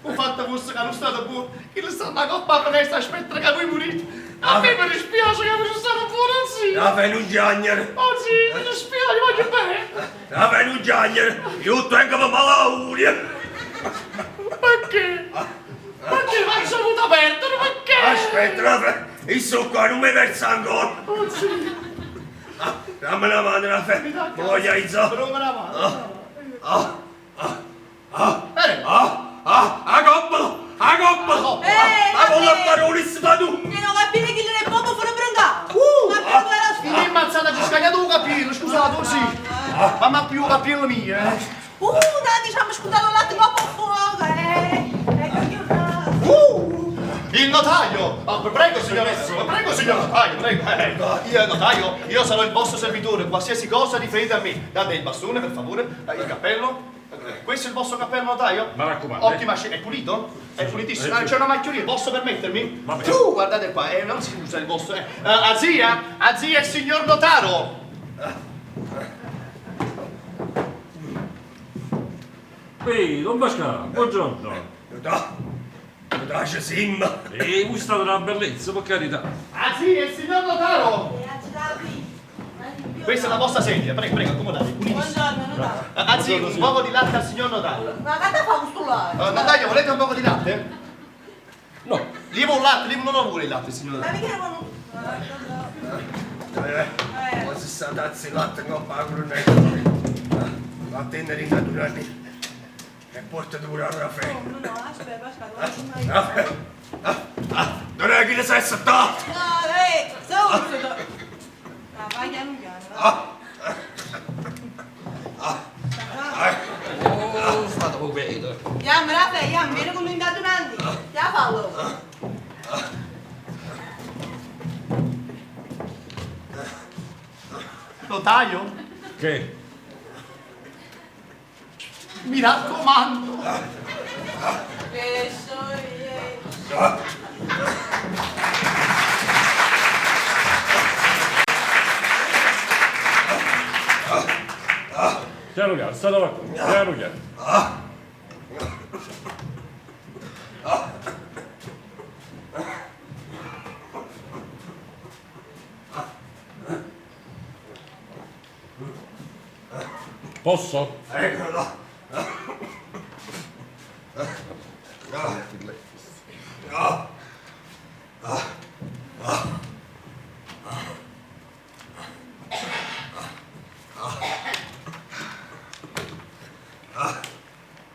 [SPEAKER 6] O fatto fosse ca nun state buono, chillo sta 'ncoppa 'a fenestra aspetta ca voi murite. A me mi dispiace che voi state buono, zio.
[SPEAKER 1] Raffaele, non chiagnere.
[SPEAKER 6] Oh zio, mi dispiace, voglio bene.
[SPEAKER 1] Raffaele, non chiagnere. Io tengo per malauria.
[SPEAKER 6] Perché? Perché mi sono avuto perdere? Perché?
[SPEAKER 1] Aspetta, Raffaele, io sono qua, non mi verso ancora.
[SPEAKER 6] Oh zio.
[SPEAKER 1] Ah, dammi una mano, Raffaele. Mi voglio aizzare.
[SPEAKER 6] Dammi una mano.
[SPEAKER 1] Ah, ah, ah, ah, ah, a coppola, a coppola.
[SPEAKER 2] Eh,
[SPEAKER 1] Ma con la
[SPEAKER 2] vabbè.
[SPEAKER 1] parola si fa tu.
[SPEAKER 2] E non capire chi le proprio fuori brancato. Ma per quella
[SPEAKER 6] Mi è ammazzata, ci scagnato un capello, scusate, sì. Ma ma più capello mio, eh.
[SPEAKER 2] Dai, diciamo, scusato un attimo a fuoco, eh. Ecco che
[SPEAKER 5] Il notaio! Ah, prego signore, prego signor notaio, prego. Io notaio, io sarò il vostro servitore, qualsiasi cosa riferite a me. Date il bastone, per favore, il cappello. Questo è il vostro cappello notaio?
[SPEAKER 4] Mi raccomando, eh.
[SPEAKER 5] Ottima scelta, è pulito? È pulitissimo. Ah, c'è una macchiolina, posso permettermi?
[SPEAKER 4] Va bene.
[SPEAKER 5] Guardate qua, non si usa il vostro. A zia, a zia il signor notaro!
[SPEAKER 4] Ehi, Don Pasquale, buongiorno.
[SPEAKER 1] Notaio, ci siamo.
[SPEAKER 4] E voi state una bellezza, per carità.
[SPEAKER 5] Ah sì, il signor notaro! Questa è la vostra sedia, prego, prego, accomodate, pulitissimo.
[SPEAKER 2] Buongiorno, notaio.
[SPEAKER 5] Anzi, un poco di latte al signor notaio.
[SPEAKER 2] Ma che fa questo là?
[SPEAKER 5] Notaio, volete un poco di latte?
[SPEAKER 4] No.
[SPEAKER 5] Levo un latte, levo, non lo vuole il latte, signor
[SPEAKER 2] Ma
[SPEAKER 5] notaio.
[SPEAKER 2] mica erano...
[SPEAKER 1] Ma se sta tazza di latte non pago non è. Vattene rinnaturali. E porta pure a Raffaele.
[SPEAKER 2] No, no, aspetta, aspetta, guarda.
[SPEAKER 1] Raffaele. Ah, ah, non è che ne sei saltato.
[SPEAKER 2] No, ehi, su, su. Ah, vai piano piano. va.
[SPEAKER 4] Oh, state voi vedo.
[SPEAKER 2] Yam, Raffaele, yam, vieni con noi da Durandi. Ya fallo.
[SPEAKER 5] Notaio?
[SPEAKER 4] Che?
[SPEAKER 6] Mi raccomando.
[SPEAKER 2] Che sciogliere.
[SPEAKER 4] Piano piano, state qua, piano piano. Posso?
[SPEAKER 1] Eccolo.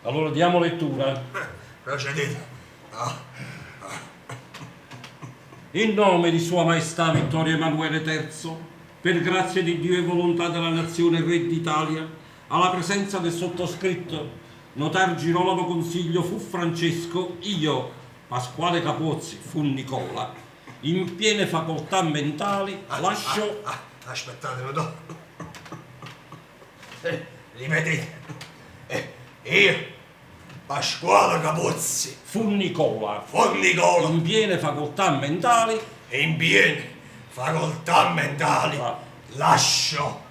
[SPEAKER 4] Allora diamo lettura.
[SPEAKER 1] Procedete.
[SPEAKER 4] In nome di Sua Maestà Vittorio Emanuele III, per grazia di Dio e volontà della nazione Re d'Italia, alla presenza del sottoscritto, notar Girolamo Consiglio fu Francesco, io, Pasquale Capozzi, fu Nicola, in piene facoltà mentali, lascio...
[SPEAKER 1] Ah, aspettate, lo do. Ripetete. Io, Pasquale Capozzi,
[SPEAKER 4] Fu Nicola,
[SPEAKER 1] fu Nicola,
[SPEAKER 4] in piene facoltà mentali,
[SPEAKER 1] in piene facoltà mentali,
[SPEAKER 4] Ah.
[SPEAKER 1] lascio